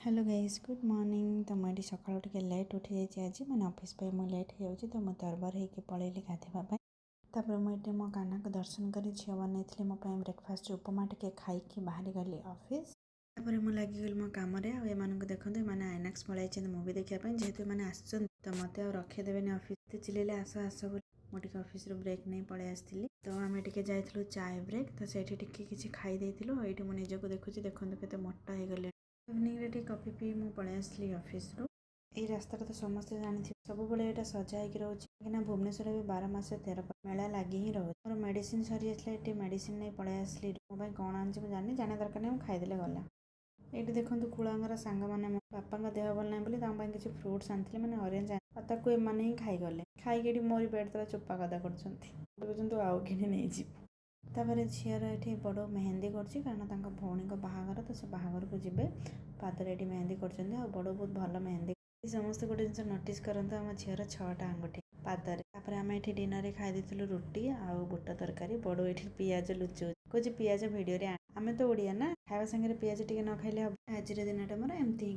Hello guys, good morning. ତ ମୁଁ ଏଠି ସକାଳୁ ଟିକେ ଲେଟ୍ ଉଠିଯାଇଛି ଆଜି, ମାନେ ଅଫିସ୍ ପାଇଁ ମୁଁ ଲେଟ୍ ହେଇଯାଉଛି। ତ ମୁଁ ତରବର ହେଇକି ପଳେଇଲି ଗାଧୋଇବା ପାଇଁ। ତାପରେ ମୁଁ ଏଠି ମୋ କାହ୍ନାକୁ ଦର୍ଶନ କରି ଝିଅ ବନେଇଥିଲି ମୋ ପାଇଁ ବ୍ରେକଫାଷ୍ଟ ଉପମା, ଟିକେ ଖାଇକି ବାହାରି ଗଲି ଅଫିସ୍। ତାପରେ ମୁଁ ଲାଗିଗଲି ମୋ କାମରେ। ଆଉ ଏମାନଙ୍କୁ ଦେଖନ୍ତୁ, ଏମାନେ ଆଇନକ୍ସ ପଳାଇଛନ୍ତି ମୁଭି ଦେଖିବା ପାଇଁ। ଯେହେତୁ ଏମାନେ ଆସିଛନ୍ତି, ତ ମୋତେ ଆଉ ରଖେଇଦେବେନି ଅଫିସ୍। ଚିଲେଇଲେ ଆସ ଆସ ବୋଲି ମୁଁ ଟିକେ ଅଫିସରୁ ବ୍ରେକ୍ ନେଇ ପଳେଇ ଆସିଥିଲି। ତ ଆମେ ଟିକେ ଯାଇଥିଲୁ ଚାଏ ବ୍ରେକ୍, ତ ସେଇଠି ଟିକେ କିଛି ଖାଇ ଦେଇଥିଲୁ। ଆଉ ଏଇଠି ମୁଁ ନିଜକୁ ଦେଖୁଛି, ଦେଖନ୍ତୁ କେତେ ମୋଟା ହେଇଗଲି। ଇଭିନିଂରେ ଟିକେ କଫି ପିଇ ମୁଁ ପଳେଇ ଆସିଲି ଅଫିସରୁ। ଏଇ ରାସ୍ତାଟା ତ ସମସ୍ତେ ଜାଣିଥିବେ, ସବୁବେଳେ ଏଇଟା ସଜା ହେଇକି ରହୁଛି, କାହିଁକିନା ଭୁବନେଶ୍ୱରରେ ବି 12 ମାସ 13 ମେଳା ଲାଗି ହିଁ ରହୁଛି। ମୋର ମେଡ଼ିସିନ ସରିଯାଇଥିଲା, ଏଠି ମେଡ଼ିସିନ ନେଇ ପଳେଇ ଆସିଲି। ମୋ ପାଇଁ କ'ଣ ଆଣିଛି ମୁଁ ଜାଣିନି, ଜାଣିବା ଦରକାର ନାହିଁ, ମୁଁ ଖାଇଦେଲେ ଗଲା। ଏଇଠି ଦେଖନ୍ତୁ, କୁଳାଙ୍ଗର ସାଙ୍ଗମାନେ ମୋ ବାପାଙ୍କ ଦେହ ଭଲ ନାହିଁ ବୋଲି ତାଙ୍କ ପାଇଁ କିଛି ଫ୍ରୁଟ୍ସ ଆଣିଥିଲେ, ମାନେ ଅରେଞ୍ଜ, ଆଉ ତାକୁ ଏମାନେ ହିଁ ଖାଇଗଲେ। ଖାଇକି ଏଠି ମୋରି ବେଡ଼ ତଳେ ଚୋପା ଗଦା କରୁଛନ୍ତି, କହୁଛନ୍ତି ତୁ ଆଉ କିଣି ନେଇଯିବୁ। ତାପରେ ଝିଅର ଏଠି ବଡ଼ ମେହେନ୍ଦି କରୁଛି, କାରଣ ତାଙ୍କ ଭଉଣୀଙ୍କ ବାହାଘର, ତ ସେ ବାହାଘରକୁ ଯିବେ। ପାଦରେ ଏଠି ମେହେନ୍ଦି କରୁଛନ୍ତି ଆଉ ବଡ଼ ବହୁତ ଭଲ ମେହେନ୍ଦି। ସମସ୍ତେ ଗୋଟେ ଜିନିଷ ନୋଟିସ୍ କରନ୍ତୁ, ଆମ ଝିଅର ଛଅଟା ଆଙ୍ଗୁଠି ପାଦରେ। ତାପରେ ଆମେ ଏଠି ଡିନରରେ ଖାଇ ଦେଇଥିଲୁ ରୁଟି ଆଉ ବୁଟ ତରକାରୀ। ବଡ଼ ଏଠି ପିଆଜ ଲୁଚଉଛି, କହୁଛି ପିଆଜ ଭିଡ଼ିଓରେ। ଆମେ ତ ଓଡ଼ିଆ ନା, ଖାଇବା ସାଙ୍ଗରେ ପିଆଜ ଟିକେ ନ ଖାଇଲେ ହବ? ଆଜିର ଦିନଟା ମୋର ଏମିତି ହିଁ।